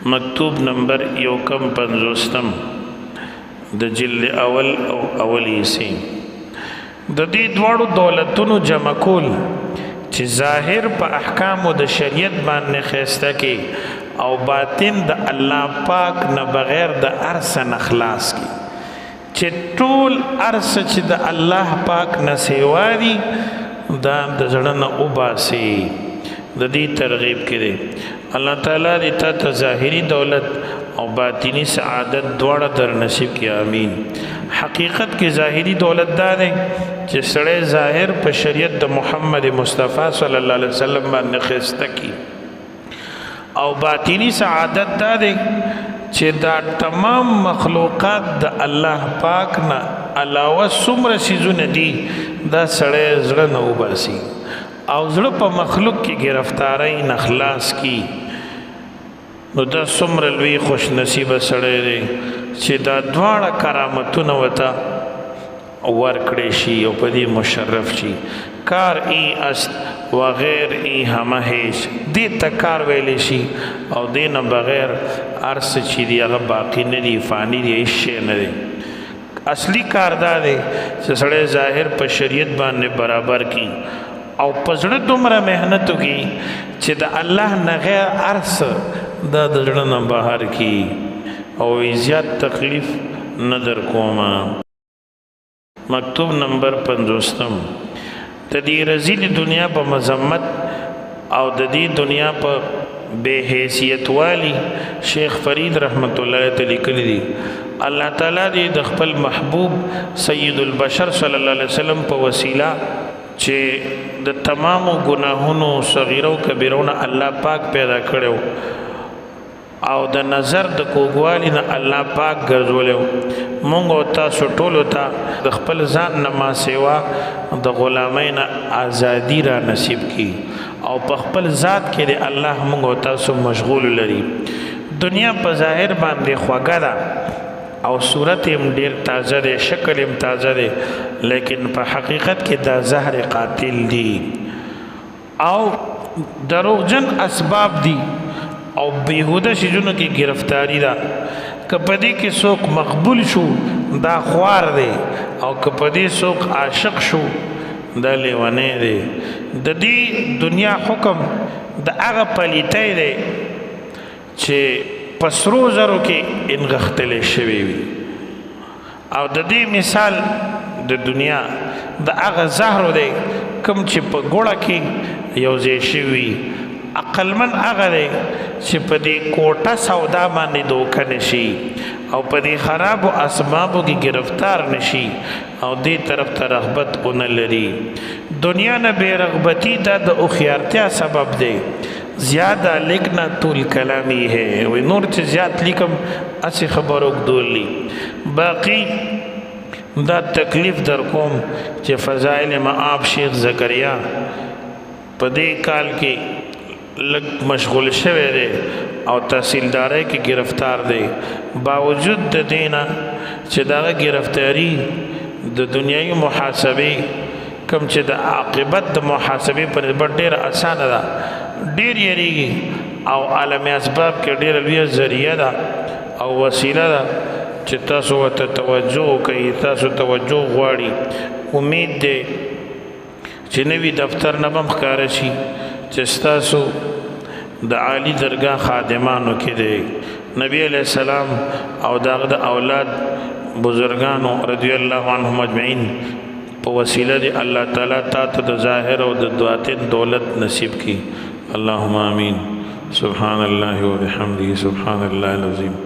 مکتوب نمبر یو کم پنځوستم د جلد اول او اولی حصے. د دې دواړو دولتونو جمع کول چې ظاهر په احکامو د شریعت باندې خسته کې او باطن د الله پاک نه بغیر د ارس نه خلاص کی، چې ټول ارس چې د الله پاک نه سیوا دي دا د زړه نه وباسي، د دې ترغیب کړي. الله تعالی دې تا ته ظاهری دولت او باطینی سعادت دواړه در نصیب کړي، امین. حقیقت کې ظاهری دولت دا دی چې سړی ظاهر په شریعت د محمد مصطفی صلی الله علیه وسلم باندې خسته کی، او باطینی سعادت دا دی چې دا تمام مخلوقات د الله پاک نه علاوه څومره سیزونه دي دا سړی زړه نه وباسي او زړه په مخلوق کې گرفتارۍ نه خلاص کی. نو دا څومره لوی خوش نصیبه سړی دی چې دا دواړه کرامتونه وته ورکړی شي او په دې مشرف شي. کار ای است و غیر ای همه هیچ، دې ته کار ویلی شي او دې نه بغیر ارس چې دی هغه باقی نه دی، فانی دی، هیڅ شی نه دی. اصلي کار دا دی چې سړی ظاهر په شریعت باندې برابر کی او په زړه دومره محنت وکړي چې د الله نه غیر ارس دا د زړه نه بهر کی او زیات تکلیف نه در کومه. مکتوب نمبر 50 د دې رزیل دنیا په مذمت او د دې دنیا په بے حیثیت والی شیخ فرید رحمت الله علیه لیکلی دی. الله تعالی دې د خپل محبوب سید البشر صلی الله علیه وسلم په وسیله چې د تمامو ګناهونو صغیره او کبیرو نه الله پاک پیدا کړو او د نظر د کوګوالی نه الله پاک ګرځولیو، مونږ او تاسو ټولو ته د خپل ځان نه ما سیوا د غلامۍ نه ازادي را نصیب کی او په خپل ذات کې د الله مونږ او تاسو مشغول لري. دنیا په ظاهر باندې خوږه ده او صورت هم ډیر تازه دی، شکل هم تازه دی، لیکن په حقیقت کې دا زهر قاتل دی او دروغجن اسباب دي او بیهوده شیزونو کې گرفتاری ده. که په دې کې څوک مقبول شو دا خوار دی، او که په دې څوک عاشق شو دا لیونی دی. د دې دنیا حکم د هغه پلیتۍ دی چې په سرو زرو کې انغښتلی شوی وي، او د دې مثال د دنیا د هغه زهرو دی کوم چې په ګوړه کې یو ځای شوي. عقلمن هغه دی چې په دې کوټه سودا باندې دوکه نشي او په دې خرابو اسبابو کې گرفتار نشي او دې طرف ته رغبت ونه لري. دنیا نه بے رغبتی دا د هوښیارتیا سبب دی. زیاده لیکنا طول کلامی ہے، وی نور چې زیات لیکم اسی خبر وګدولی. باقی دا تکلیف در کوم چې فضائل معاب شیخ زکریا په دې کال کې لږ مشغول شوی دی او تحصیلدارۍ کې گرفتار دی، باوجود د دینه چې دغه گرفتاری د دنیوي محاسبې کم چې د عاقبت د محاسبې پر نسبت ډېره اسانه ده، ډېر یریږي او عالم اسباب کې ډېره لویه ذریعه ده او وسیله ده چې تاسو ورته توجه وکړئ. تاسو توجه غواړي. امید دی چې نوی دفتر نه بم ښکاره شي چې ستاسو د عالی درگاه خادمانو کې دی. نبی علیہ السلام او داغه د اولاد بزرگانو رضی الله عنهم اجمعین په وسیله دی الله تعالی تا ته د ظاهر او د باطن دولت نصیب کی. اللهم آمین. سبحان الله وبحمده، سبحان الله العظیم.